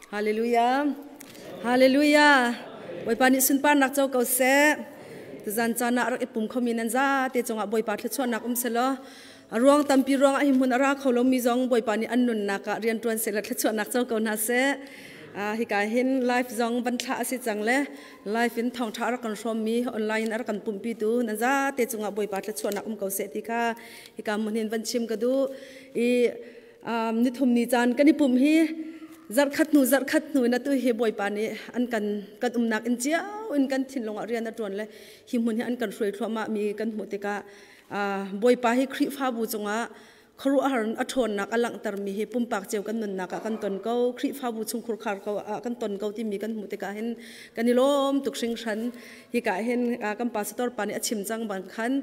Hallelujah. Hallelujah. Bawipa nih sunparnak co ko seh. Tuzan caan ah rak i pum khomi nan zate cungah Bawipa thluachuahnak um selaw a ruang tampi ruangah hi hmun a ra kho lomi zong Bawipa nih an nunnak ah rian ṭuan seh la thluachuahnak co ko hna seh. Hika hin live zong van thlah a si cang le live in thawngṭha a rak kan hrawmmi online in a rak kan pumhpitu nan zate cungah Bawipa thluachuahnak um ko seh ti kha hika hmun hin van chim ka duh. I nithum ni caan kan i pumh hi zarhkhat hnu zarhkhat hnu in atu hi Bawipa nih an kan kan umnak in cio in kan thinlung ah rian a ṭuan le hi hmun hi an kan hruai thluahmah mi kan hmuh tikah Bawipa hi Khrihfabu cungah khuaruahhar a ṭhawnnak a langhtermi hi pumpak cio kan nunnak ah kan ton ko Khrihfabu chungkhur khar ko ah kan ton ko timi kan hmuh tikah hin kan i lawm tuk hringhran hika hin kan pastor pa nih a chim cang bang khan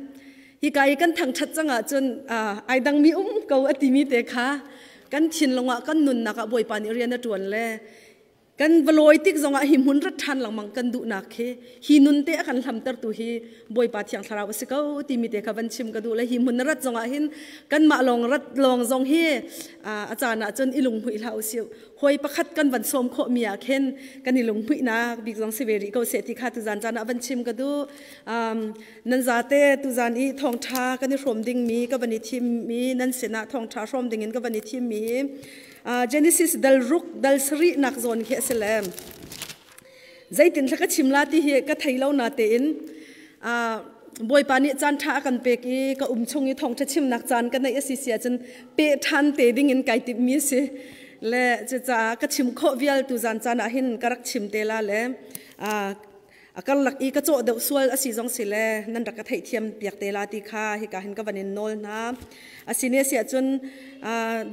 Hika i kan thangṭhat cang ahcun ai dangmi um ko a timi te kha kan thinlung ah kan nunnak ah Bawipa nih rian a ṭuan le kan va lawi tik zongah hi hmun rat ṭhan lengmang kan duhnak khi hi nun te a kan hlamtertu hi Bawipa Thiang Thlarau a si ko timi te kha van chim ka duh le hi hmun na rat zongah hin kanmah lawng rat lawng zong hi a caan ah cun i lunghmuih hlah usih Hawi pakhat kan van sawm khawhmi ah khin kan i lunghmuihnak bik zong si ve rih ko seh ti kha tuzan caan ah van chim ka duh. Nan zate tuzan i thawngṭha kan i hrawm dingmi ka van i thimmi nan sinah thawngṭha hrawm dingin ka van i thimmi hi Genesis dal ruk dal sarih nak zawn khi a si le zeitin thla ka chim la ti hi ka thei lo na tein Bawipa nih caan ṭha a kan pek i ka um chung i thawngṭha chimnak caan ka neih a si si ahcun pe ṭhan te ding in kai timhmi a si le cucaah ka chim khawh vial tu zan caan ah hin ka rak chim te la le a karlak i ka cawh deuh sual a si zong si le nan rak ka theihthiam piak te la ti kha hika hin ka van in nawl hna. A si ne si ahcun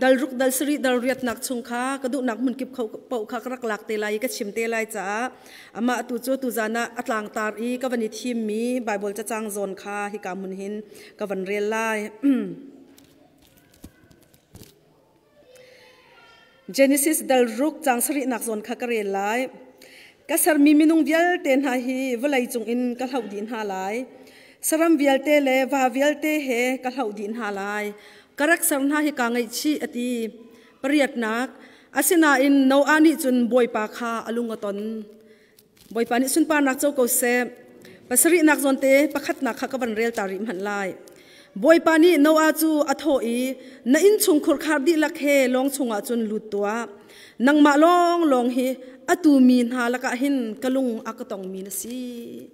dal ruk dal sarih dal riatnak chung kha ka duhnak hmunkip paoh kha ka rak lak te lai i ka chim te lai caah amah tu cu tuzan ah a tlangtar i ka van i thimmi Baibal cacang zawn kha hika hmun hin ka van rel lai. Genesis dal ruk cang sarihnak zawn kha ka rel lai. Ka sermi minung vialte hna hi vawlei cungin ka hloh dih hna lai. Saram vialte le va vialte he ka hloh dih hna lai. Ka rak ser hna hi kaa ngaihchih a ti. Pariatnak, asinain Noah nih cun Bawipa kha a lung a ton. Bawipa nih sunparnak co ko seh. Pasarihnak zawnte pakhatnak kha ka van rel ta rih hmanh lai. Bawipa nih Noah cu a thawh i, Na innchungkhur khar dihlak he lawng chungah cun lut tuah. Nangmah lawnglawng hi atu mi hna lakah hin ka lung a ka tongmi na si.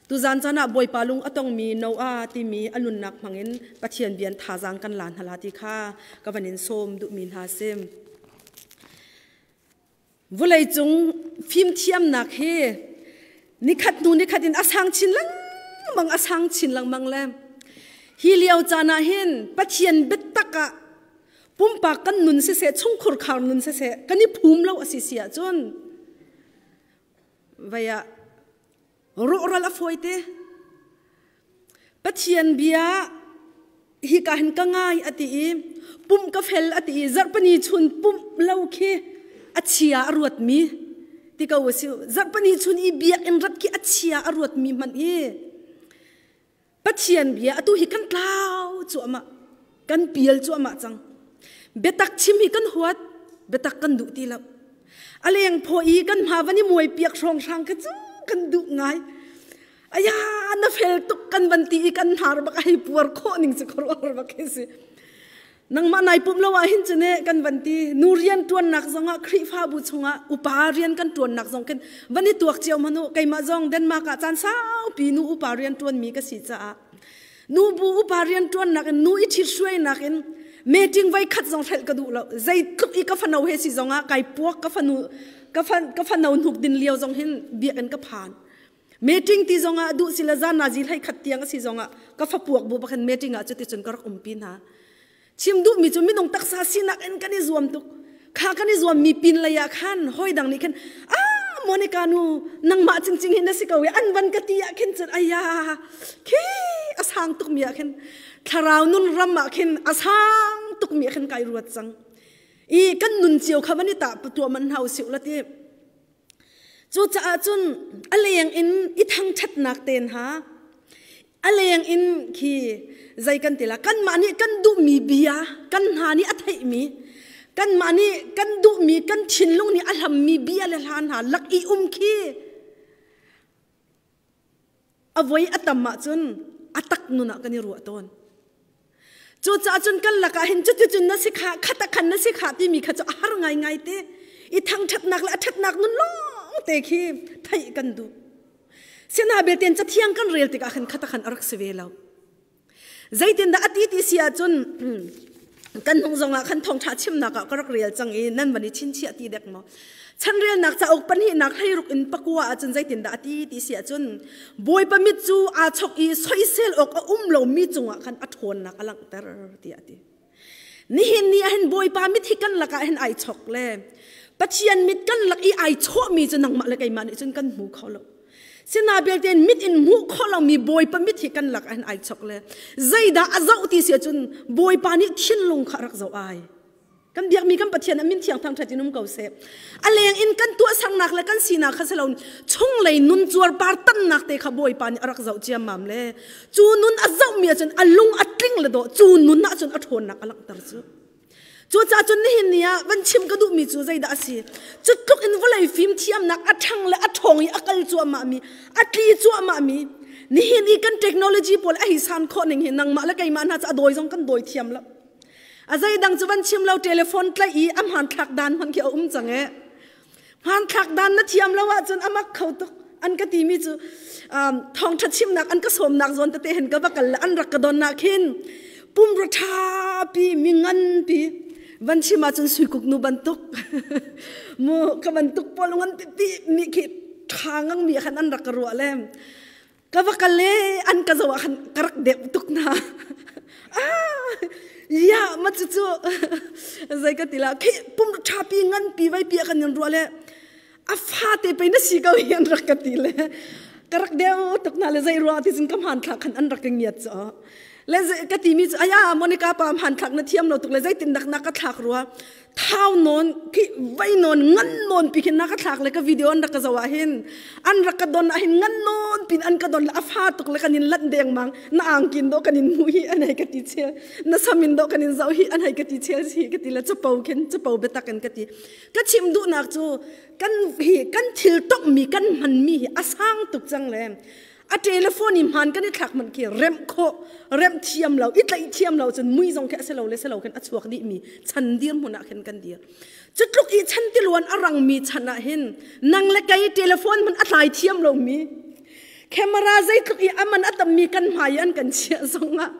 Tuzan caan ah Bawipa lung a tongmi Noah timi a nunnak hmangin Pathian bian thazaang kan la hna la ti kha ka van in sawm duhmi hna si. Vawleicung fimthiamnak hi nikhat hnu nikhat in a sang chin lengmang a sang chin lengmang le hi lio caan ah hin Pathian biatak ah pumpak kan nun siseh chungkhur khar nun siseh kan i phum lo a si si ahcun vei ah rawhral a fawi te. Pathian bia hika hin ka ngai a ti i pumh ka fel a ti i zarhpini chun pumh lo khi a chia a ruatmi ti ko a si. Zarhpini chun i biakinn rat khi a chia a ruatmi hmanh hi Pathian bia atu hi kan tlau cuahmah kan pial cuahmah cang. Biatak chim hi kan huat biatak kan duh ti lo. A leng phaw i kan hma van i muai piak hrawnghrang kha cu kan duh ngai. Aya na fel tuk kan van ti i kan hnar bak ai puar khawh ning cu khuaruahhar bak hi si. Nangmah nai pum lo ah hin cu ne kan van ti nu rian ṭuannak zongah Khrihfabu chungah upa rian kan ṭuannak zong khin van i tuak cio hmanh u keimah zong Denmark ah caan saupi nu upa rian ṭuanmi ka si caah nu bu upa rian ṭuannak in nu i ṭhithruainak in meeting voi khat zong hrelh ka duh lo zeitluk i ka fano he si zongah kai puak ka fanu ka fan ka fano hnuk din lio zong hin biakinn ka phan Meeting ti zongah duh sila zan nazi hlei khat tiang a si zongah ka fapuak bu bakhan meeting ah cuticun ka rak umpi hna. Chim duhmi cu minung taksa sinak in kan i zuam tuk. Kha kan i zuam mi pin lei ah khan hoi dang nih khan ah Monica nu nangmah cingcing hin na si ko i an van ka ti ah khin cun aya khi a sang tuk mi ah khin thlarau nun ram ah khin a sang tuk mi ah khin kai ruat cang. I kan nun cio kha van i tah tuah man hau siu la ti. Cucaah cun a leng in i thangṭhatnak te hna, a leng in khi zei kan ti la, kanmah nih kan duhmi bia, kan hna nih a theihmi, Kanmah nih kan duhmi kan thinlung nih a hlammi bia le hla hna lak i um khi a voi a tam ahcun a tak nun ah kan i ruah tawn. Cucaah cun kan lakah hin cuticun na si kha khat ah khan na si kha timi kha cu a har ngaingai te. I thangṭhatnak le a ṭhatnak nun lawng te khi theih kan duh. Sina belte cathiang kan rel tikah khan khat ah khan a rak si ve lo. Zeitindah a ti ti si ahcun kan hnung zongah khan thawngṭha chimnak ah ka rak rel cang i nan van i chinchiah ti dek maw? Chanrelnak cauk pahnihnak hleiruk in pakua ahcun zeitindah a ti ti si ahcun Bawipa mit cu aa chok i soisel awk a um lomi cungah khan a ṭhawnnak a langhter tiah a ti. Nihin ni ah hin Bawipa mit hi kan lakah hin ai chok le Pathian mit kan lak i ai chawhmi cu nangmah le keimah nih cun kan hmu kho lo. Sina belte mit in hmuh khawh lomi Bawipa mit hi kan lak ah hin ai chok le zeidah a zoh ti si ahcun Bawipa nih thinlung kha a rak zoh ai. Kan biakmi kan Pathian a min thiang thangṭhat in um ko seh. A leng in kan tuahsernak le kan sinak kha si lo chunglei nun cuarpar tannak te kha Bawipa nih a rak zoh ciammam le cu nun a zohmi ahcun a lung a tling le dawh cu nun ahcun a ṭhawnnak a langhter cu. Cucaah cun nihin ni ah van chim ka duhmi cu zeidah a si? Cu tluk in vawlei fimthiamnak a ṭhang le a ṭhawng i a kal cuahmahmi, a tli cuahmahmi, nihin i kan technology pawl a hi san khawh ning hi nangmah le keimah hna cu a dawi zong kan dawi thiam lo. A zeidang cu van chim lo telephone tlaih i a hmanthlak dan hmanh khi a um cang e. Hmanthlak dan na thiam lo ahcun a mak kho tuk. An ka timi cu thawngṭha chimnak an ka sawmnak zawn tete hin ka va kal le an rak ka don ah khin pumra ṭhapi mi nganpi van chim ahcun suikuk nu bantuk mu ka bantuk pawl ngan pipi mi khi ṭha ngang mi khan an rak ka ruah le ka va kal le an ka zoh ah khan ka rak deuh tuk hna ah ya ma cu cu zei ka ti la khi pum ṭha pi ngan pi vai pi kan in ruah le a fa te pe na si ko hi an rak ka ti le ka rak deuh tuk hna le zei ruang ti cun ka hmanthlak khan an rak ka ngiat cu le ka ti mi cu aya Monica pa hmanthlak na thiam lo tuk le zeitin dak na ka thlak rua Thau nawn khi vai nawn ngan nawn pi khin na ka thlak le ka video an rak ka zoh ah hin an rak ka don ah hin ngan nawn pin an ka don le a fa tuk le kan in lanh deng mang na angkin do kan in hmu hi an hei ka ti chel na samin do kan in zoh hi an hei ka ti chel si ka ti le chapo khin chapo biatak in ka ti ka chim duhnak cu kan hi kan thil tok mi kan hman mi hi a sang tuk cang le A telephone i hmaan kan i thlak hmanh khi remh khawh, remh thiam lo, i tlaih thiam lo cun mui zong khi a si lo le si lo khin a chuak dihmi chan dirhmun ah khin kan dir. Cu tluk i chan tiluan a rangmi chan ah hin nang le kei telephone hmanh a tlai thiam lomi camera zeitluk i a man a tammi kan hmai i an kan chiah zongah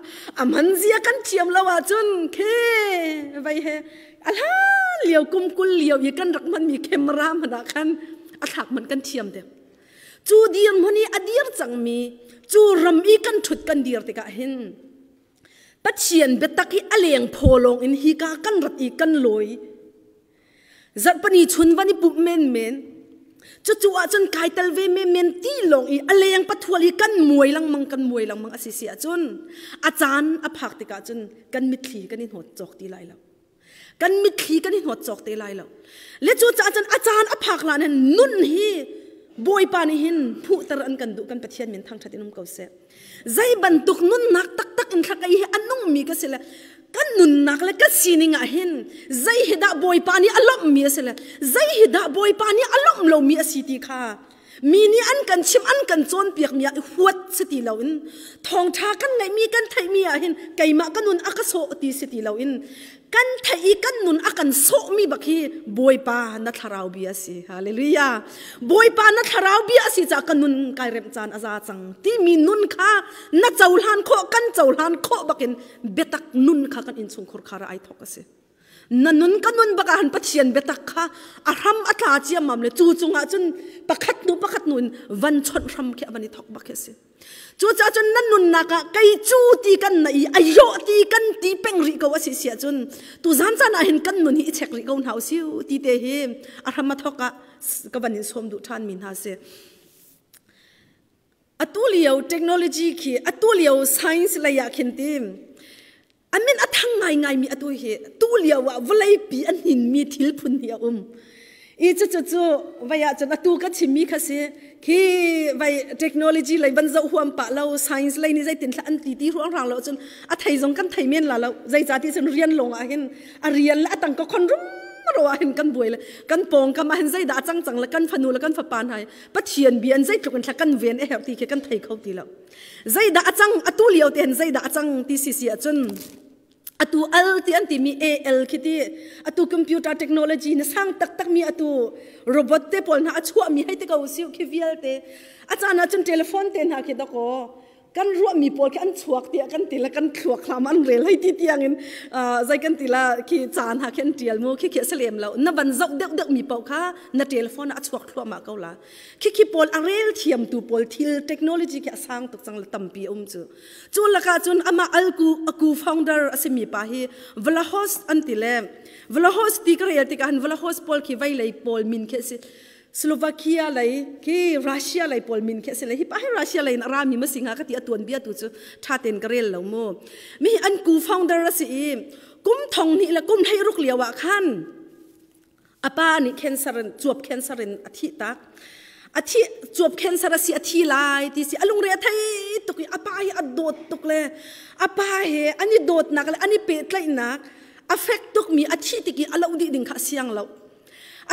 a man zia kan thiam lo ahcun khi vei he a hlan lio kum 20 lio i kan rak hmanmi camera hmanh ah khan a thlak hmanh kan thiam deuh. Cu dirhmun i a dir cangmi cu ram i kan ṭhut kan dir tikah hin Pathian biatak hi a leng phaw lawng in hika kan rat i kan lawi. Zarhpini chun van i pumh menmen. Cucu ahcun kai tel ve menmen ti lawng i a leng pathual i kan muai lengmang kan muai lengmang a si si ahcun a caan a phak tikah cun kan mitthli kan i hnawt cawk ti lai lo. Kan mitthli kan i hnawt cawk te lai lo. Le cu caah cun a caan a phak hlan hin nun hi Bawipa nih hin hmuhter an kan duh kan Pathian min thangṭhat in um ko seh. Zei bantuk nunnak taktak in thlaka hi a nungmi ka si le kan nunnak le ka sining ah hin zei hi dah Bawipa nih a lawmhmi a si le zei hi dah Bawipa nih a lawmh lomi a si ti kha mi nih an kan chimh an kan cawnpiakmi ah huat si ti loin thawngṭha kan ngeihmi kan theihmi ah hin keimah ka nun a ka sawh ti si ti loin kan theih i kan nun a kan sawhmi bak hi Bawipa na thlarau bia a si hallelujah Bawipa na thlarau bia a si caah ka nun kai remh caan a za cang timi nun kha na cohlan khawh kan cohlan khawh bakin biatak nun kha kan innchungkhur khar ah ai thawk a si Na nun ka nun bak ah han Pathian biatak kha a hram a tla ciammam le cu cungah cun pakhat hnu pakhat hnu in van chawnh hram khi a van i thok bak khi a si. Cucaah cun nan nunnak ah kei cu ti kan na i a yawh ti kan ti peng rih ko a si si ahcun tu zan caan ah hin kan nun hi i check rih ko hna usih ti te hi a hram a thok ah ka van in sawm duh ṭhan mi hna si. Atu lio technology khi atu lio science lei ah khin tim A min a thang ngaingaimi atu hi tu lio ah vawleipi a hninmi thil phun hi a um. I cu cu cu vai ah cun atu ka chimmi kha si khi vai technology lei van zoh huam pah lo science lei nih zeitin thla an ti ti ruang rang lo cun a thei zong kan thei men la lo zeicah ti cun rian lawng ah hin a rian le a tang ka khon rum ro ah hin kan buai le kan pawngkam ah hin zeidah a cang cang le kan fanu le kan fapa hna Pathian bia in zeitluk in thla kan ven a herh ti khi kan thei kho ti lo zeidah a cang atu lio te hin zeidah a cang ti si si ahcun atu al ti an timi AL khi ti atu computer technology na sang taktak mi atu robot te pawl hna a chuah mi hei te ko siu khi vialte a caan ah cun telephone te hna khi dakaw kan ruahmi pawl khi an chuak tiah kan ti la kan thluak hlam an rel hei ti tiang in zai kan ti la khi caan ha khi an tial mu khi khi a lem lo na van zoh deuh deuh mi paoh kha na telephone ah a chuak thluahmah ko la khi khi pawl a rel thiam tu pawl thil technology khi a sang tuk cang la tampi um cu cu lakah cun amah alku aku founder a simi pa hi Vlahos an ti le Vlahos ti ka rel tikah han Vlahos pawl khi veilei pawl min khi si Slovakia lei khi Russia lei pawl min khi a si le hi pa hi Russia lei in a rami ma si hnga ka ti a tuan bia tu cu tha ten ka rel lo mu mi hi an ku founder a si i kum thong hnih le kum hlei ruk lio ah khan a pa nih cancer in cuap cancer in a thih tak a thi cuap cancer a si a thi lai ti si a lungre a thei tuk i a pa hi a dawt tuk le a pa he an i dawtnak le an i pehtlaihnak a fek tuk mi a thi tik i a loh dih ding kha a siang lo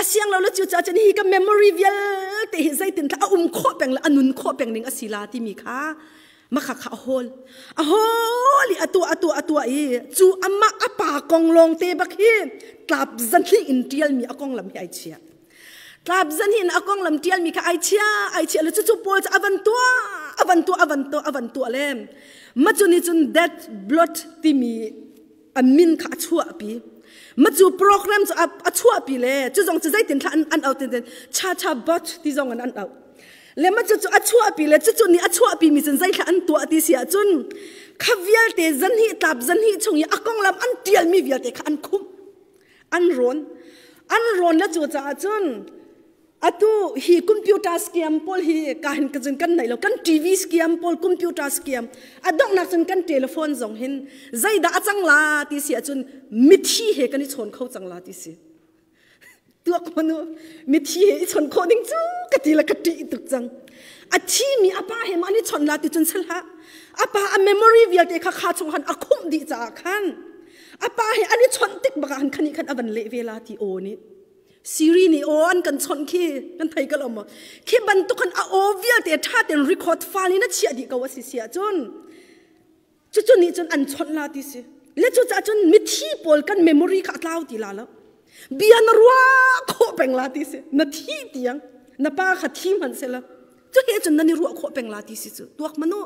a siang lo le cu caah cun hi ka memory vialte hi zeitin a um khawh peng le a nun khawh peng ning a si la timi kha makha kha a hawl a hawl i a tuah a tuah a tuah i cu amah a pa kong lawng te bak hi tlap zanhli in tialmi a konglam hi ai chia tlap zanhin a konglam tialmi kha ai chia ai chia le cucu pawl cu avan tuah avan tuah avan tuah avan tuah le macuni cun death blood timi a min kha a chuahpi ma cu program cu a chuahpi le cu zong cu zeitin thla an au tin cha cha bot ti zong an an au le ma cu cu a chuahpi le cu cu nih a chuahpi mi cun zeithla an tuah ti si ahcun kha vialte zan hi tlap zan hi chung i a konglam an tialmi vialte kha an khumh an rawn an rawn le cu caah cun Atu hi computer scam pawl hi ka hin ka cun kan nei lo kan TV scam pawl computer scam a donghnak cun kan telephone zong hin zeidah a cang la ti si ahcun mithi he kan i chawn kho cang la ti si tuak manu mithi he i chawn khawh ding cu ka ti le ka ṭih tuk cang a thi mi a pa he ma an i chawnh la ti cun sal hlah a pa a memory vialte kha kha chung khan a khumh dih caah khan a pa he an i chawnh tik bak ah khan khani khan a van leh ve la ti aw nih Siri nih aw an kan chawnh khi kan thei ko lo maw khi bantuk kan a aw vialte ṭha tein record file in a chiah dih ko a si si ahcun cucu nih cun an chawnh la ti si le cucaah cun mithi pawl kan memory kha a tlau ti la lo bia na ruah khawh peng la ti si na thi tiang na pa kha thi hmanh se la cu he cun nan i ruah khawh peng la ti si cu tuak manu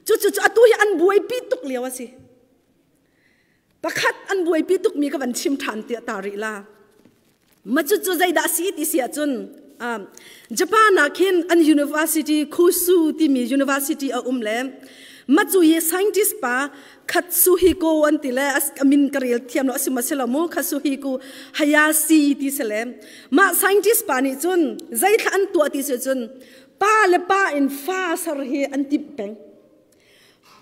cu cu cu atu hi an buaipi tuk lio a si Pakhat an buaipi tukmi ka van chim ṭhan tiah ta rih la. Ma cucu zeidah si ti si ahcun Japan ah khin an university Kusu timi university a um le ma cu hi scientist pa Katsuhiko an ti le a min ka rel thiam lo a si ma si lo mu Katsuhiko Hayashi ti si le mah scientist pa nih cun zeithla an tuah ti si cun pa le pa in fa ser hi an timh peng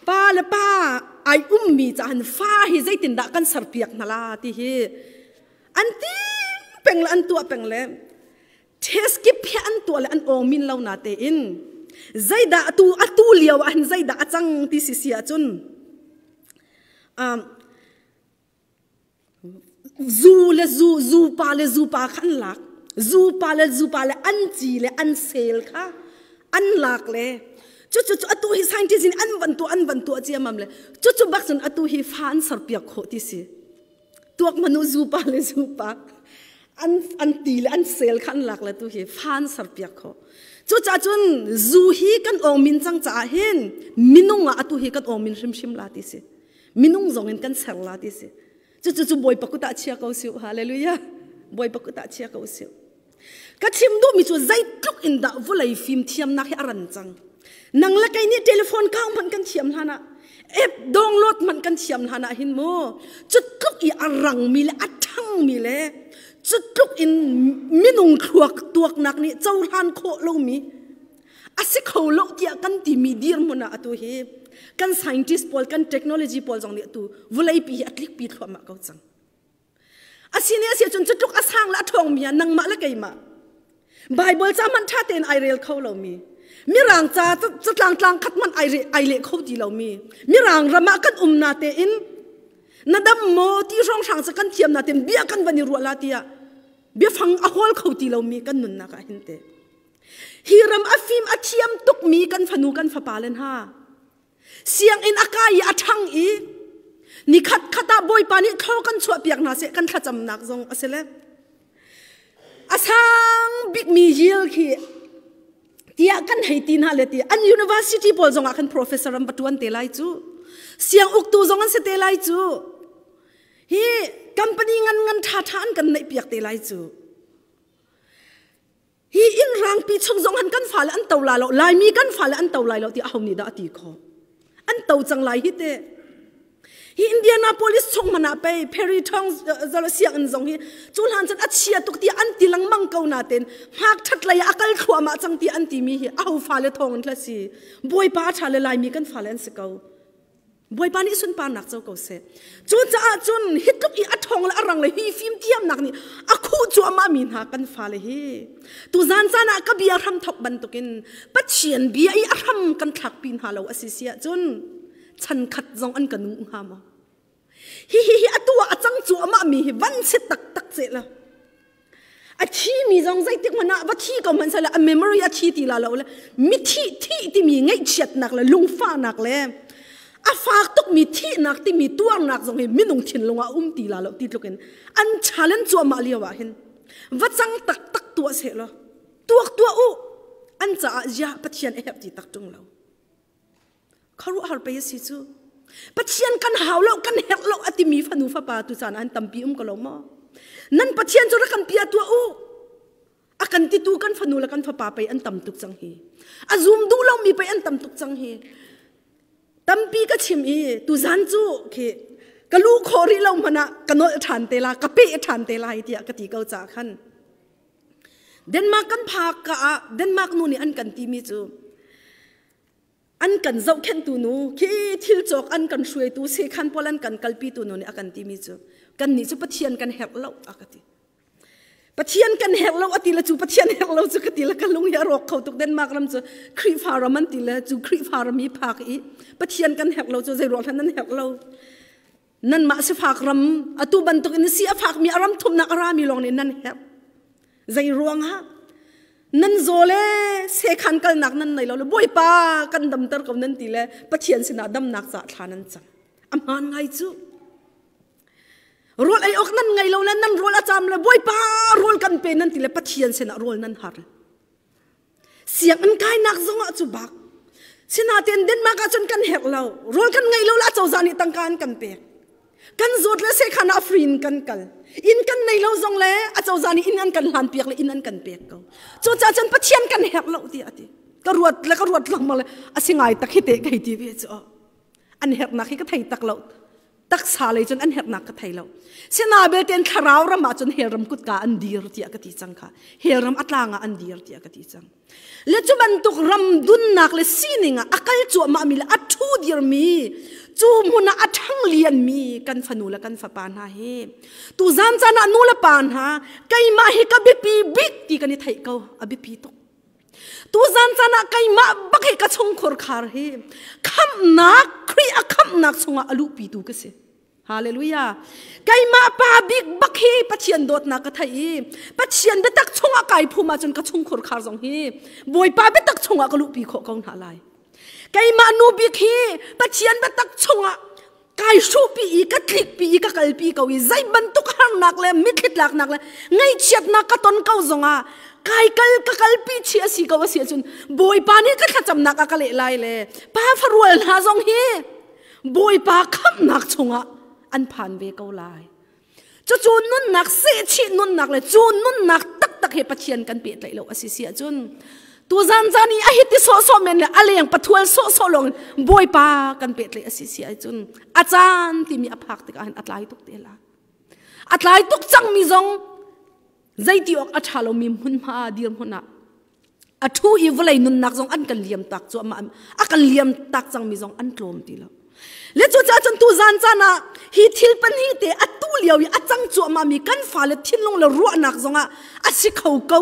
Pa le pa ai ummi cahan fa hi zeitindah kan serpiak hna la ti hi an tim peng le an tuah peng le test kip hi an tuah le an awng min lo na tein zeidah atu atu lio ah hin zeidah a cang ti si si ahcun Zu le zu, zu pa le zu pa kha an lak. Zu pa le zu pa le an ci le an sel kha an lak le cucu cu atu hi scientist in an van tuah an van tuah ciamam le cucu bak cun atu hi fa an serpiak khawh ti si. Tuak manu zu pa le zu pa an an ti le an sel kha an lak le tu hi fa an serpiak khawh. Cucaah cun zu hi kan awng min cang caah hin minung ah atu hi kan awng min hrimhrim la ti si. Minung zong in kan ser la ti si. Cucu cu Bawipa kut ah chia ko siu. Hallelujah. Bawipa kut ah chia ko siu. Ka chim duhmi cu zeitluk in dah vawlei fimthiamnak hi a ran cang. Nang le kei nih telephone kau hmanh kan thiam hlan ah app download hmanh kan thiam hlan ah hin mu cu tluk i a rangmi le a ṭhangmi le cu tluk in minung thluak tuaknak nih cohlan khawh lomi a si kho lo tiah kan timi dirhmun ah atu hi kan scientist pawl kan technology pawl zong nih atu vawleipi hi a tlikpi thluahmah ko cang. Asini asi cun cutluk a sang le a ṭhawng mi ah nangmah le keimah Bible ca hmanh ṭha tein ai rel kho lomi Mirang ca catlang tlang khat hmanh ai ai leh kho ti lomi Mirang ram ah kan um na tein na dam maw ti hrawnghrang ca kan thiam na tein bia kan van i ruah la tiah biafang a hawl kho ti lomi kan nunnak ah hin te hi ram a fim a thiam tukmi kan fanu kan fapa len ha Sianginn a kai i a ṭhang i nikhat khat ah Bawipa nih thlaw kan chuahpiak hna seh kan thlacamnak zong a si le. A sang bikmi yield khi tiah kan hei ti hna le ti an university pawl zong ah khan professor an va ṭuan te lai cu. Siang uktu zong an si te lai cu. Hi company ngan ngan ṭha ṭha an kan neih piak te lai cu. Hi inn rangpi chung zong han kan fale an to lai lo, Laimi kan fale an to lai lo ti aho nih dah a ti khawh? An to cang lai hi te. Hi Indianapolis chung hmanh ah pei Perry Thong zalo sianginn zong hi cu hlan cun a chia tuk ti an ti lengmang ko nain hngak that lei ah a kal thluahmah cang ti an timi hi aho fale thawng in thla si. Bawipa a ṭha le Laimi kan fale an si ko. Bawipa nih sunparnak co ko seh. Cucaah cun hi tluk i a ṭhawng le a rang le hi fimthiamnak nih a khuh cuahmah mi hna kan fale hi tuzan caan ah ka bia hram thok bantukin Pathian bia i a hram kan thlakpi hna lo a si si ahcun chan khat zong an ka nu hnga maw? Hi hi hi atu ah a cang cuahmah mi hi van si taktak ce la. A thi mi zong zeitik hmanh ah va thi ko hmanh seh a memory a thi ti la lo le mithi thi timi ngaihchiatnak le lungfahnak le a fak tukmi thihnak timi tuarnak zong hi minung thinlung ah um ti la lo ti tluk in an challenge cuahmah lio ah hin va cang taktak tuah seh law tuak tuah u an caah ziah Pathian a herh ti tak ṭung lo Khuaruahhar pei a si cu. Pathian kan hau lo, kan herh lo a timi fanu fapa tu caan an tampi um ko lo maw? Nan Pathian cu rak kan pia tuah u. A kan titu kan fanu le kan fapa pei an tam tuk cang hi. A zum duh lomi pei an tam tuk cang hi. Tampi ka chim i tuzan cu khi ka lu khawh rih lo hmanh ah ka nolh ṭhan te la, ka peh ṭhan te lai tiah ka ti ko caah khan. Denmark kan phak ka ah Denmark nu nih an kan timi cu an kan zohkhenhtu nu khi thil cawk an kan hruaitu sekhan pawl an kan kalpitu nu nih a kan timi cu kannih cu Pathian kan herh lo a ka ti. Pathian kan herh lo a ti le cu Pathian herh lo cu ka ti le ka lung hi a rawk kho tuk Denmark ram cu Khrihfa ram an ti le cu Khrihfa ram i phak i Pathian kan herh lo cu zei ruang hlan nan herh lo nanmah sifak ram atu bantuk in si a fakmi a ram thumnak a rami lawng nih nan herh zei ruangah nan zaw le sekhan kalnak nan nei lo le bawipa kan damter ko nan ti le pathian sinah damnak ca thla nan cam a hmaan ngai cu rawl ei awk nan ngei lo le nan rawl a cam le bawipa rawl kan pe nan ti le pathian sinah rawl nan har Sianginn kainak zongah cu bak. Sinain Denmark ah cun kan herh lo. Rawl kan ngei lo la cozah nih tangka an kan pek. Kan zawt le sekhan ah free in kan kal. Inn kan nei lo zong le a cozah nih inn an kan hlan piak le inn an kan pek ko. Cucaah cun Pathian kan herh lo tiah a ti. Ka ruat le ka ruat lengmang le a si ngai tak hi te ka hei ti ve cu. An herhnak hi ka thei tak lo. Taksa lei cun an herhnak ka thei lo. Sina belte thlarau ram ah cun hell ram kutka an dir tiah ka ti cang kha. Hell ram a tlang ah an dir tiah ka ti cang. Le cu bantuk ram dunnak le sining ah a kal cuahmah mi le a ṭhu dirmi cu hmun ah a ṭhang lianmi kan fanu le kan fapa hna hi tu zan caan ah nu le pa hna keimah hi ka biapi bik ti kan i theih ko a biapi tuk Tuzan caan ah keimah bak hi ka chungkhur khar hi khamhnak Khrih a khamhnak chungah a luhpitu ka si. Hallelujah. Keimah pa bik bak hi Pathian dawtnak ka theih i Pathian biatak chungah kai phum ahcun ka chungkhur khar zong hi Bawipa biatak chungah ka luhpi khawh ko hna lai. Keimah nu bik hi Pathian biatak chungah kai hruhpi i ka tlikpi i ka kalpi ko i zei bantuk harnak le mitthli tlaknak le ngaihchiatnak ka ton ko zongah kai kal ka kalpi chi a si ko a si ahcun Bawipa nih ka thlacamnak a ka leh lai le pa farual hna zong hi Bawipa khamhnak chungah an phan ve ko lai. Cucu nunnak sehchih nunnak le cu nunnak taktak he Pathian kan pehtlaih lo a si si ahcun tuzan zan i a hiti sawhsawh men le a leng pathual sawhsawh lawng in Bawipa kan pehtlaih a si si ahcun a caan timi a phak tikah hin a tlai tuk te la. A tlai tuk cangmi zong zeiti awk a ṭha lomi hmunhma dirhmun ah a ṭhu i vawlei nunnak zong an kan liam tak cuahmah a kan liam tak cangmi zong an tlawm ti lo le cucaah cun tu zan caan ah hi thil pahnih te a tu lio i a cang cuahmah mi kan fale thinlung le ruahnak zongah a si kho ko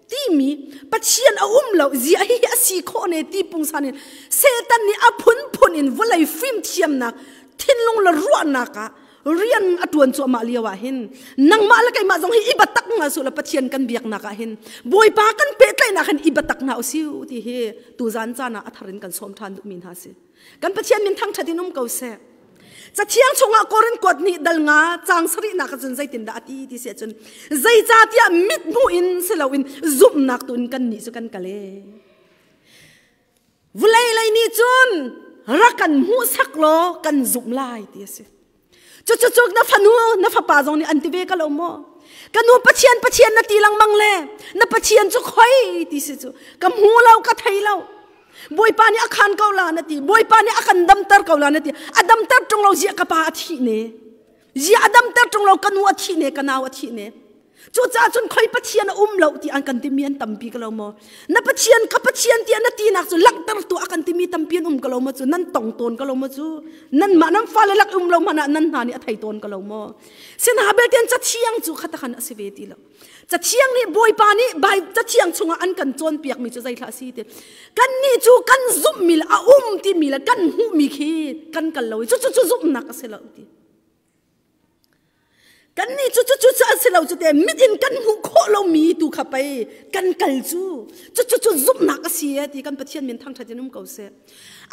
timi Pathian a um lo zia hi a si khawh ne ti pungsan in Satan nih a phunphun in vawlei fimthiamnak thinlung le ruahnak ah rian a tuan cuahmah lio ah hin nangmah le keimah zong hi i batak nga su la Pathian kan biaknak ah hin Bawipa kan pehtlaihnak hin i batak hna usiu ti hi tuzan caan ah a thar in kan sawm ṭhan duhmi hna si. Kan Pathian min thangṭhat in um ko seh. Cathiang chungah Korin kuat nih dal nga caang sarihnak ah cun zeitindah a ti ti si ahcun zeicahtiah mit hmuh in si loin zumhnak tu in kan nih cu kan kal e. Vulei lei nih cun rak kan hmuhsak law kan zumh lai ti a si. Cucu na fanu na fapa zong nih an ti ve ka lo maw? Ka nu Pathian Pathian na ti lengmang le na Pathian cu khoi ti si cu ka hmu lo ka thei lo. Bawipa nih a khan ko la na ti Bawipa nih a kan damter ko la na ti a damter ṭung lo ziah ka pa a thih ne ziah a damter ṭung lo ka nu a thih ne ka nau a thih ne Cucaah cun khoi Pathian a um lo ti an kan timi an tampi ka lo maw? Na Pathian ka Pathian tiah na tinak cu langhter tu a kan timi tampi an um ka lo maw cu? Nan tong tawn ka lo maw cu? Nan mah nan fale lak um lo hmanh ah nan hna nih a thei tawn ka lo maw? Sina belte cathiang cu khatakhan a si ve ti lo. Cathiang nih Bawipa nih bai cathiang chungah an kan cawnpiak mi cu zeithlah a si ti. Kan nih cu kan zumhmi le a um timi le kan hmuhmi khi kan kal lo i cu cu cu zumhnak a si lo ti. Kannih cu cucu cu an si lo cu te mit in kan hmuh khawh lomi tu kha pei kan kal cu cucu cu zumhnak a si e ti kan Pathian min thangṭhat in um ko seh.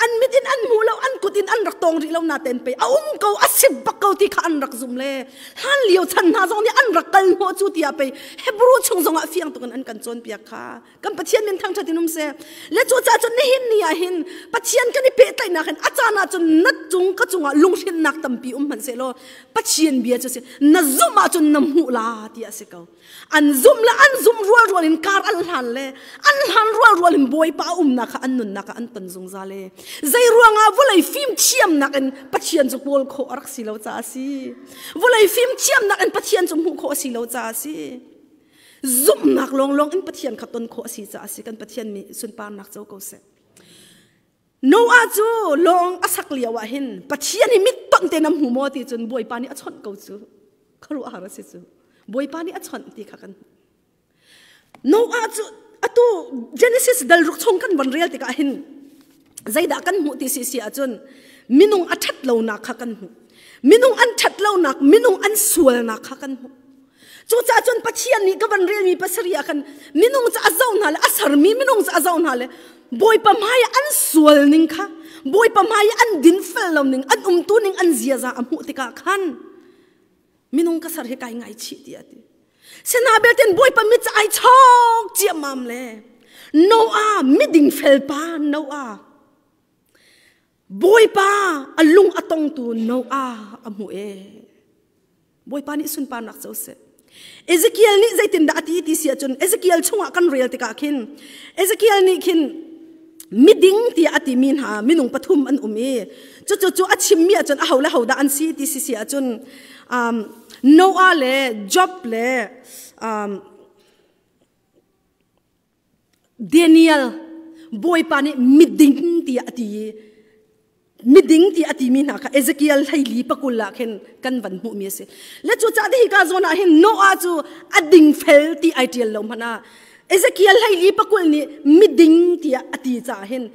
An mit in an hmu lo an kut in an rak tawng rih lo natein pei a um ko a si bak ko ti kha an rak zum le hlan lio chan hna zong nih an rak kal hnawh cu tiah pei Hebrew chung zongah fiang tuk in an kan cawnpiak kha kan Pathian min thangṭhat in um seh. Le cucaah cun nihin ni ah hin Pathian kan i pehtlaihnak hin a caan ah cun na cung ka cungah lunghrinnak tampi um hmanh sehlaw Pathian bia cu si na zumh ahcun na hmuh la ti a si ko. An zumh le an zumh rualrual in kar an hlan le an hlan rualrual in Bawipa a umnak kha an nunnak ah an ton zungzal e. Zei ruangah vawlei fimthiamnak in Pathian cu kawl khawh a rak si lo caah a si. Vawlei fimthiamnak in Pathian cu hmuh khawh a si lo caah a si. Zumhnak lawnglawng in Pathian kha ton khawh a si caah a si. Kan Pathian nih sunparnak co ko seh. Noah cu lawng a sak lio ah hin Pathian hi mit tonh te na hmu maw ti cun Bawipa nih a chawnh ko cu. Khuaruahhar a si cu. Bawipa nih a chawnh ti kha kan hmuh. Noah cu atu Genesis dal ruk chung kan von rel tikah hin zeidah kan hmuh ti si si ahcun minung a ṭhat lonak kha kan hmuh. Minung an ṭhat lonak, minung an sualnak kha kan hmuh. Cucaah cun Pathian nih ka van relmi pasarih ah khan minung cu a zoh hna le a sermi minung cu a zoh hna le Bawipa hmai ah an sual ning kha Bawipa hmai ah an dinfel lo ning an umtu ning an ziaza a hmuh tikah khan minung ka ser hi kai ngaichih tiah a ti. Sina belte Bawipa mit cu ai chawk ciammam le Noah miding fel pa Noah Bawipa a lung a tongtu Noah a hmuh e. Bawipa nih sunparnak co seh. Ezekiel nih zeitindah a ti ti si ahcun Ezekiel chungah kan rel tikah khin Ezekiel nih khin miding tiah a timi hna minung pathum an um i cucu cu a chimmi ahcun aho le hodah an si ti si si ahcun Noah le Job le Daniel Bawipa nih miding tiah a ti i miding ti a timi hna kha Ezekiel hleili pakul ah khin kan van hmuhmi a si. Le cucaah hi ka zawn ah hin Noah cu a dingfel ti ai ṭial lo hmanh ah Ezekiel hleili pakul nih miding tiah a ti caah hin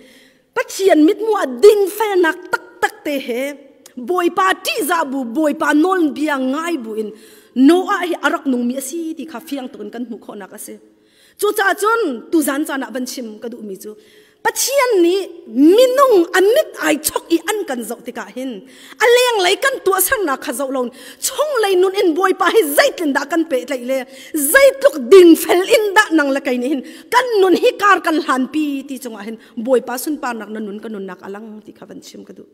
Pathian mithmuh ah dingfelnak taktak te he Bawipa ṭihzah bu Bawipa nawlbia ngai bu in Noah hi a rak nungmi a si ti kha fiang tuk in kan hmuh khawhnak a si. Cucaah cun tuzan caan ah van chim ka duhmi cu Pathian nih minung a mit ai chok i an kan zoh tikah hin a lenglei kan tuahsernak kha zoh lo chunglei nun in Bawipa hi zeitin dah kan pehtlaih le zeitluk dingfel in dah nang le kei nih hin kan nun hi kar kan hlanpi ti cungah hin Bawipa sunparnak na nun ka nunnak a lang ti kha van chim ka duh.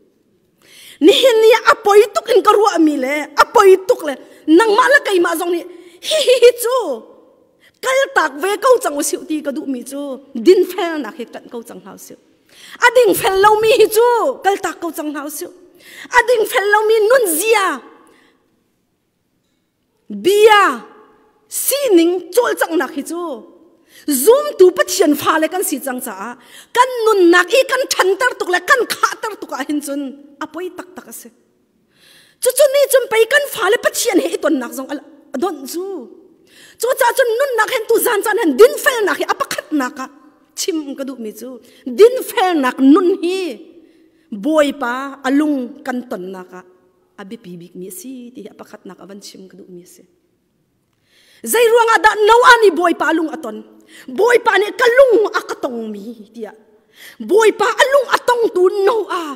Nihin ni a poi tuk in ka ruahmi le a poi tuk le nangmah le keimah zong nih hi hi hi cu kaltak ve ko cang usih ti ka duhmi cu dinfelnak hi ṭanh ko cang hna usih. A dingfel lomi hi cu kaltak ko cang hna usih. A dingfel lomi nunzia bia sining cawlcanghnak hi cu zumtu Pathian fale kan si cang caah kan nunnak i kan ṭhanter tuk le kan khahter tuk ah hin cun a poi taktak a si. Cucu nih cun pei kan fale Pathian he i tonnak zong a donh cu. Cucaah cun nunnak hen tu zan caan hen dinfelnak hi a pakhatnak ah chim ka duhmi cu dinfelnak nun hi Bawipa a lung kan tonnak ah a biapi bikmi a si ti hi a pakhatnak a van chim ka duhmi a si. Zei ruangah dah Noah nih Bawipa lung a ton? Bawipa nih ka lung a ka tongmi tiah. Bawipa a lung a tongtu Noah.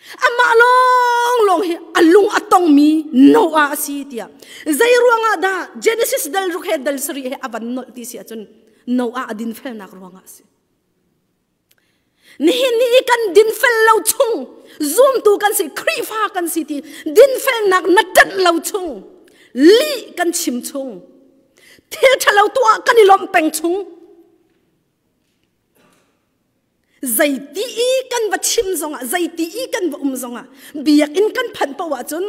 Amah lawnglawng hi a lung a tongmi Noah a si tiah. Zei ruangah dah Genesis dal ruk he dal sarih he a van nolh ti si ahcun Noah a dinfelnak ruangah a si. Nihin ni i kan dinfel lo chung zumtu kan si Khrihfa kan si ti dinfelnak na ṭanh lo chung lih kan chim chung thil ṭhalo tuah kan i lawmh peng chung zeiti i kan va chim zongah zeiti i kan va um zongah biakinn kan phanh paoh ahcun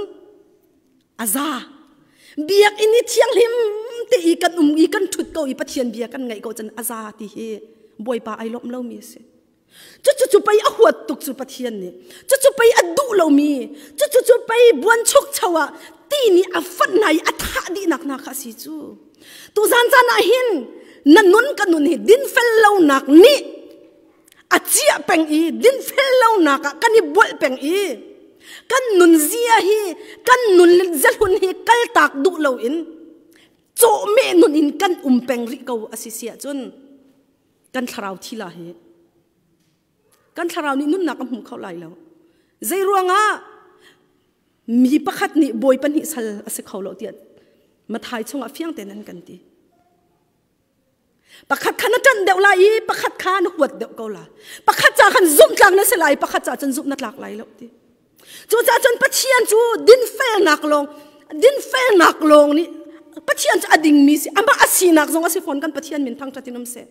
a za biakinn i thianghlim te i kan um i kan ṭhut ko i Pathian bia kan ngaih ko cun a za ti hi Bawipa ai lawmh lomi a si. Cucu cu pei a huat tuk cu Pathian nih. Cucu pei a duh lomi. Cucu cu pei buanchukcho ah ti nih a fanh hna i a thah dihnak hna kha a si cu. Tuzan caan ah hin na nun ka nun hi dinfel lonak nih a ciah peng i dinfel lonak ah kan i bualh peng i kan nun zia hi kan nun zahlun hi kaltak duh loin cawhmeh nun in kan um peng rih ko a si si ahcun kan thlarau thi la hi kan thlarau nih nunnak a hmu kho lai lo zei ruangah mi pakhat nih bawi pahnih sal a si kho lo tiah Mathai chungah fiang tein an kan ti. Pakhat kha na ṭanh deuh lai i pakhat kha na huat deuh ko la. Pakhat ca khan zumh tlak na si lai, pakhat ca cun zumh na tlak lai lo ti. Cucaah cun Pathian cu dinfelnak lawng dinfelnak lawng nih Pathian cu a dingmi si amah a sinak zong a si fawn kan Pathian min thangṭhat in um seh.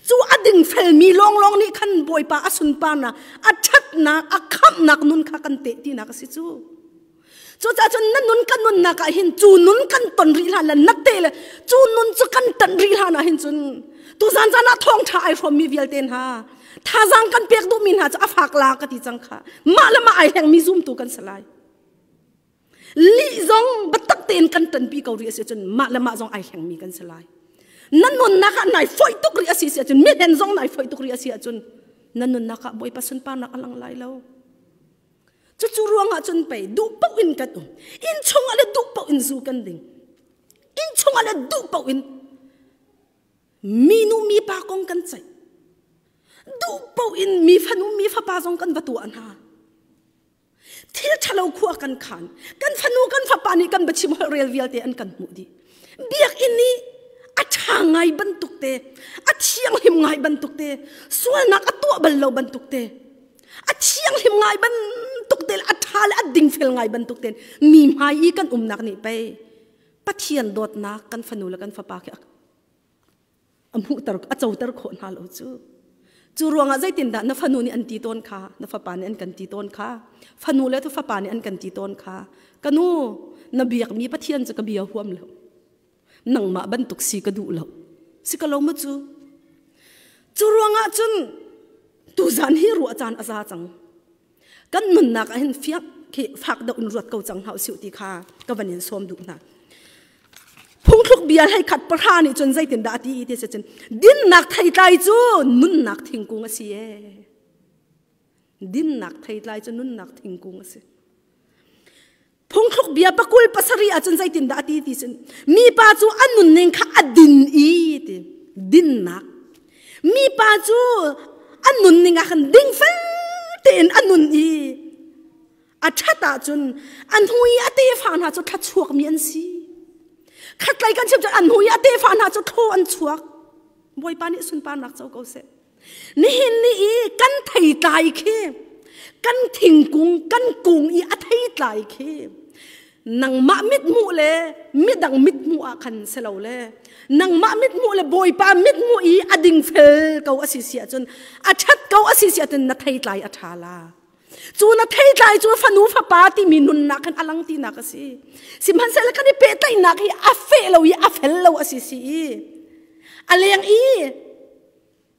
Cu a dingfelmi lawnglawng nih khan Bawipa a sunparnak, a ṭhatnak, a khamhnak nun kha kan teh tinak a si cu. Cucaah cun na nun kan nunnak ah hin cu nun kan ton rih hlan le na te le cu nun cu kan tan rih hlan ah hin cun tuzan zan ah thawngṭha ai hrawmmi vialte hna thazaang kan pek duhmi hna cu a fak la ka ti cang kha mah le mah ai hlengmi zumtu kan si lai lih zong biatak tein kan ṭanpi ko rih a si cun mah le mah zong ai hlengmi kan si lai na nunnak ah nai foih tuk rih a si si ahcun mi hlen zong nai foih tuk rih a si ahcun na nunnak ah Bawipa sunparnak a lang lai lo Cucu ruangah cun pei duh paoh in kan um. Inn chungah le duh paoh in zu kan ding. Inn chungah le duh paoh in minu mipa kong kan ceih. Duh paoh in mi fanu mi fapa zong kan va tuah hna. Thil ṭhalo khua kan khan. Kan fanu kan fapa nih kan biachim holh rel vialte an kan hmuh dih. Biakinn i a ṭha ngai bantuk te, a thianghlim ngai bantuk te, sualnak a tuah bal lo bantuk te, a thianghlim ngai bantuk te le a ṭha le a dingfel ngai bantuk tein mi hmai i kan umnak nih pei Pathian dawtnak kan fanu le kan fapa khi a hmuhter a coter khawh hna lo cu cu ruangah zeitindah na fanu nih an ti tawn kha na fapa nih an kan ti tawn kha fanu le tu fapa nih an kan ti tawn kha ka nu na biakmi Pathian cu ka bia huam lo nangmah bantuk si ka duh lo si ka lo ma cu cu ruangah cun tuzan hi ruah caan a za cang kan nunnak ah hin fiak khi fak deuh in ruat ko cang hna usih ti kha ka van in sawm duh hna phungthluk bia hlei khat pahra nih cun zeitindah a ti ti si cun dinnak theitlai cu nunnak thingkung a si e dinnak theitlai cu nunnak thingkung a si Phungthluk bia pakul pasarih ahcun zeitindah a ti ti cun mipa cu a nunning kha a din i ti dinnak mipa cu a nunning ah khan dingfel tein a nun i a ṭhat ahcun a hnu i a tefa hna cu thluachuakmi an si khatlei kan chim cun a hnu i a tefa hna cu thlaw an chuak Bawipa nih sunparnak co ko seh Nihin ni i kan theitlai khi kan thingkung kan kung i a theitlai khi nangmah mithmuh le midang mithmuh ah khan si lo le nangmah mithmuh le Bawipa mithmuh i a dingfel ko a si si ahcun a ṭhat ko a si si ahcun na theitlai a ṭha la cu na theitlai cu fanu fapa timi nunnak khan a lang tinak a si sihmanhsehlaw kan i pehtlaihnak hi a feh lo i a fel lo a si si i a leng i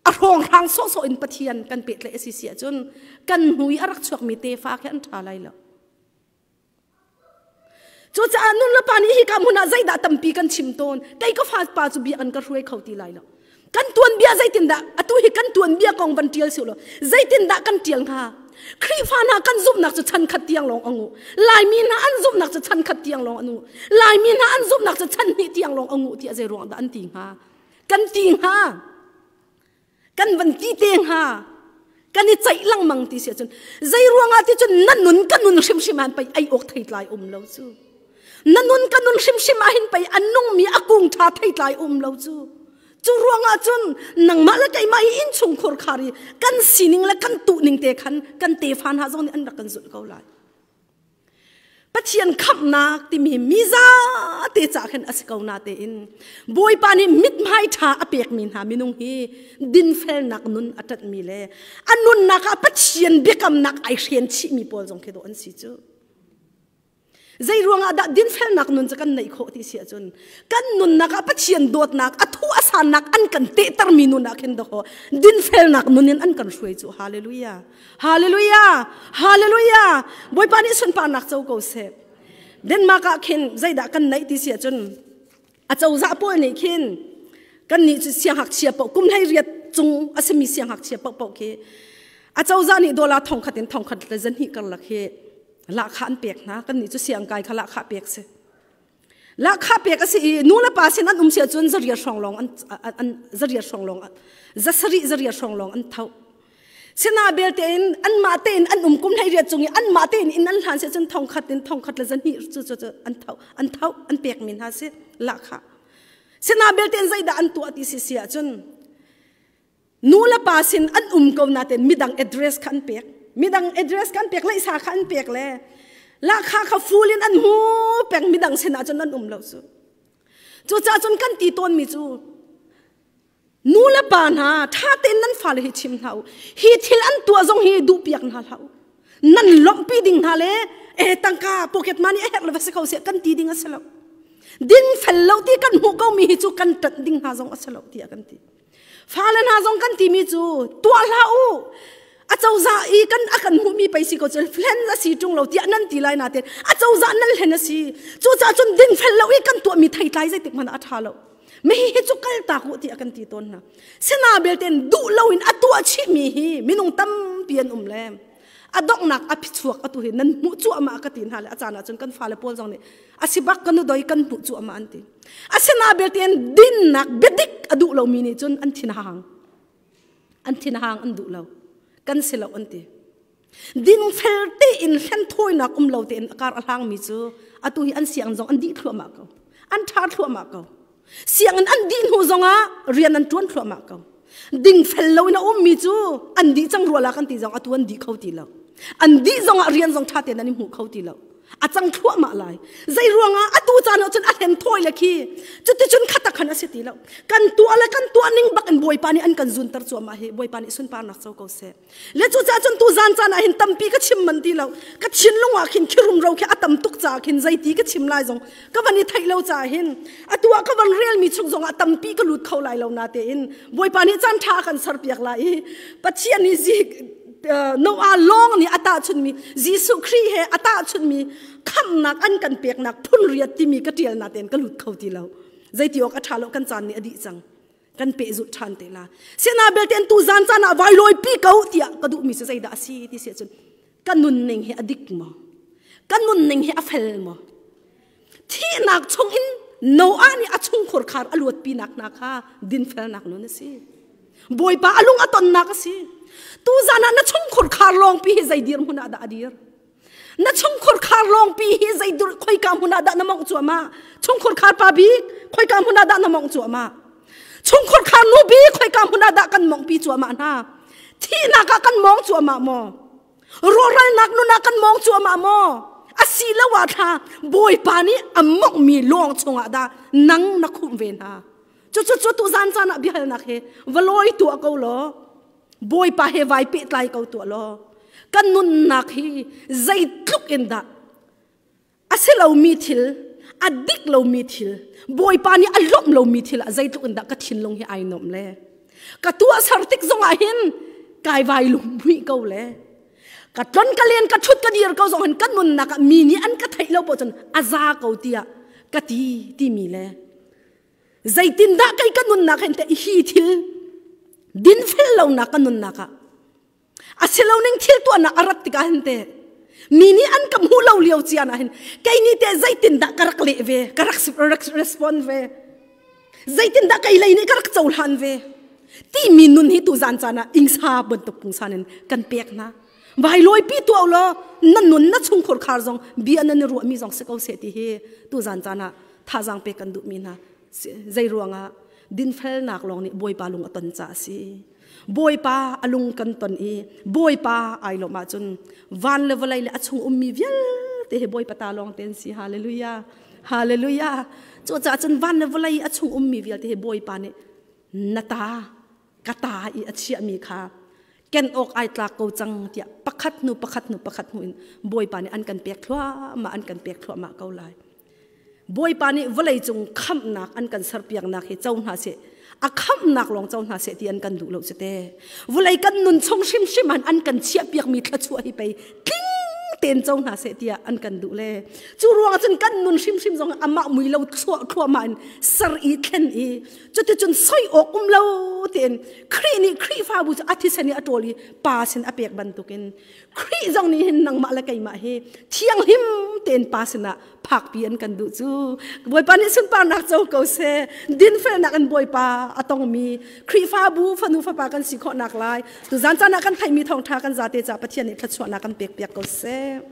a hrawnghrang sawhsawh in Pathian kan pehtlaih a si si ahcun kan hnu i a rak chuakmi tefa khi an ṭha lai lo. Cucaah nu le pa nih hika hmun ah zeidah tampi kan chim tawn. Kei ka fa pa cu bia an ka hruai kho ti lai lo. Kan tuanbia zeitindah atu hi kan tuanbia kong van tial siu law zeitindah kan tial hnga? Khrihfa hna kan zumhnak cu chan khat tiang lawng a ngu. Laimi hna an zumhnak cu chan khat tiang lawng a ngu. Laimi hna an zumhnak cu chan hnih tiang lawng a ngu tiah zei ruang dah an ti hnga? Kan ti hnga. Kan van ti te hnga. Kan i ceih lengmang ti si ahcun zei ruangah ti cun na nun ka nun hrimhrim ah pei ei awk theitlai um lo cu. Na nun ka nun hrimhrim ah hin pei a nungmi a kung ṭha theitlai um lo cu. Cu ruangah cun nangmah le keimah hi innchungkhur khar i kan sining le kan tuhning te khan kan tefa hna zong nih an rak kan zulh ko lai. Pathian khamhnak timi mi zate ca khin a si ko na tein Bawipa nih mithmai ṭha a pekmi hna minung hi dinfelnak nun a ṭanhmi le a nunnak ah Pathian biakamnak ai hren chihmi pawl zong khi dawh an si cu. Zei ruangah dah dinfelnak nun cu kan neih khawh ti si ahcun kan nunnak ah Pathian dawtnak a thu a sannak an kan tehtermi nun ah khin dawh dinfelnak nun in an kan hruai cu. Hallelujah. Hallelujah. Hallelujah. Bawipa nih sunparnak co ko seh. Denmark ah khin zeidah kan neih ti si ahcun a cozah pawl nih khin kan nih cu siangngakchia paoh kum 18 cung a simi siangngakchia paohpaoh khi a cozah nih dollar thongkhat in thongkhat le zahnih karlak hi lahkhah an pek hna. Kan nih cu siangkai kha lahkhah pek si. Lahkhah pek a si i nu le pa sin an um si ahcun zariat hrawng lawng an an zariat hrawng lawng zasarih zariat hrawng lawng an tho. Sina belte in anmah tein an um kum 18 cung i anmah tein inn an hlan si ahcun thongkhat in thongkhat le zahnih cu cu an tho an tho an pek mi hna si lahkhah. Sina belte in zeidah an tuah ti si si ahcun nu le pa sin an um ko nain midang address kha an pek. Midang address kha an pek, leisa kha an pek le lahkhah kha full in an hmu peng midang sin ahcun an um lo cu. Cucaah cun kan ti tawnmi cu nu le pa hna ṭha tein nan fale hi chim hna u. Hi thil an tuah zong hi duhpiak hna hlah u. Nan lawmhpi ding hna le e tangka pocket money a herh le va si ko seh kan ti ding a si lo. Din fel lo ti kan hmuh ko mi hi cu kan ṭanh ding hna zong a si lo tiah kan ti. Fale hna zong kan timi cu tuah hlah u. A cozah i kan a kan hmuhmi pei si ko cu hlen a si ṭung lo tiah nan ti lai nain a cozah nan hlen a si. Cucaah cun dingfel lo i kan tuahmi theitlai zeitik hmanh ah a ṭha lo. Mi hi cu kal tak u tiah kan ti tawn hna. Sina belte duh loin a tuah chihmi hi minung tampi an um le a donghnak a phichuak atu hi nan hmuh cuahmah ka ti hna le a caan ahcun kan fale pawl zong nih a si bak kan nu doi kan hmuh cuahmah an ti. Asina belte dinnak biadik a duh lomi nih cun an thin hang. An thin hang an duh lo. Kan si lo an ti. Dingfel tein hlenthawinak um lo tein a kar a hlangmi cu atu hi an siang zong an dih thluahmah ko. An ṭha thluahmah ko. Sianginn an dih hnu zongah rian an ṭuan thluahmah ko. Dingfel loin a ummi cu an dih cang rua la kan ti zong atu an dih kho ti lo. An dih zongah rian zong ṭha tein an i hmu kho ti lo. A cang thluahmah lai. Zei ruangah atu caan ah cun a hlen thawi le khi cuticun khatak khan a si ti lo. Kan tuah le kan tuah ning bak in Bawipa nih an kan zunter cuahmah hi Bawipa nih sunparnak co ko seh. Le cucaah cun tu zan caan ah hin tampi ka chim man ti lo. Ka thinlung ah khin khirum ro khi a tam tuk caah khin zeiti ka chim lai zong ka van i theih lo caah hin atu ah ka van relmi chung zong ah tampi ka lut kho lai lo na tein Bawipa nih caan ṭha a kan serpiak lai i Pathian nih Noah lawng nih a tahchunmi Jesuh Khrih he a tahchunmi khamhnak an kan peknak phun riat timi ka ṭial na tein ka lut kho ti lo. Zeiti awk a ṭha lo kan caan nih a dih cang. Kan pehzulh ṭhan te la. Sina belte an tu zan caan ah vai lawi pi ko tiah ka duhmi cu zeidah a si ti si ahcun ka nunning hi a dik maw? Ka nunning hi a fel maw? Thihnak chungin Noah nih a chungkhur khar a luatpinak hna kha dinfelnak nun a si. Bawipa a lung a tonnak a si. Tu zan ah na chungkhur khar lawngpi hi zei dirhmun ah dah a dir? Na chungkhur khar lawngpi hi zei dur khoika hmun ah dah na mongh cuahmah? Chungkhur khar pa bik khoika hmun ah dah na mongh cuahmah? Chungkhur khar nu bik khoika hmun ah dah kan mongh pi cuahmah hna? Thihnak ah kan mong cuahmah maw? Rawhralnak nun ah kan mong cuahmah maw? Asiloah thla Bawipa nih a monghmi lawng chungah dah nang na khumh ve hna? Cucu cu tu zan caan ah biahalnak he va lawi tuah ko law Bawipa he vai pehtlai ko tuah law kan nunnak hi zeitluk in dah a si lomi thil a dik lomi thil Bawipa nih a lawmh lomi thil ah zeitluk in dah ka thinlung hi ai nuamh le ka tuahser tik zongah hin kai vai lung muih ko le. Ka tlon ka len ka thut ka dir ko zong hin kan nunnak ah mi nih an ka theih lo poh cun a za ko tiah ka ti timi le zeitindah kei ka nunnak hin te hi thil dinfel lonak ka nunnak ah a si lo ning thil tuahnak a rat tikah hin te mi nih an ka hmuh lo lio cian ah hin kei nih te zeitindah ka rak leh ve, ka rak respond ve, zeitindah kei lei nih ka rak cohlan ve timi nun hi tu zan caan ah ingsa bantuk pungsan in kan pek hna. Vai lawi pi tuah law na nun, na chungkhur khar zong bia nan i ruahmi zong si ko seh ti hi tu zan caan ah thazaang pek kan duhmi hna. Zei ruangah? Dinfelnak lawng nih Bawipa lung a ton ca a si. Bawipa a lung kan ton i Bawipa ai lawmh ahcun van le vawlei le a chung ummi vialte hi Bawipa ta lawng te an si. Hallelujah, hallelujah. Cucaah cun van le vawlei a chung ummi vialte hi Bawipa nih na ta, ka ta i a chiahmi kha ken awk ai tlak ko cang tiah pakhat hnu pakhat hnu pakhat hnu in Bawipa nih an kan pek thluahmah, an kan pek thluahmah ko lai. Bawipa nih vawleicung khamhnak an kan serpiaknak hi co hna seh, a khamhnak lawng co hna seh ti an kan duh lo cu te. Vawlei kan nun chung hrimhrim an an kan chiahpiakmi thluachuah hi pei tling tein co hna seh tiah an kan duh le cu ruangah cun kan nun hrimhrim zong amah mui lo thluah thluahmah in ser i thlen i cuticun soi awk um lo tein Khrih nih Khrihfabu cu a thisen i a ṭawl i Pa sin a pek bantukin Khrih zong nih hin nangmah le keimah hi thianghlim tein Pa sinah phakpi an kan duh cu. Bawipa nih sunparnak co ko seh. Dinfelnak in Bawipa a tongmi Khrihfabu fanu fapa kan si khawhnak lai tuzan caan ah kan theihmi thawngṭha kan zate ca Pathian nih thluachuahnak kan pek piak ko seh.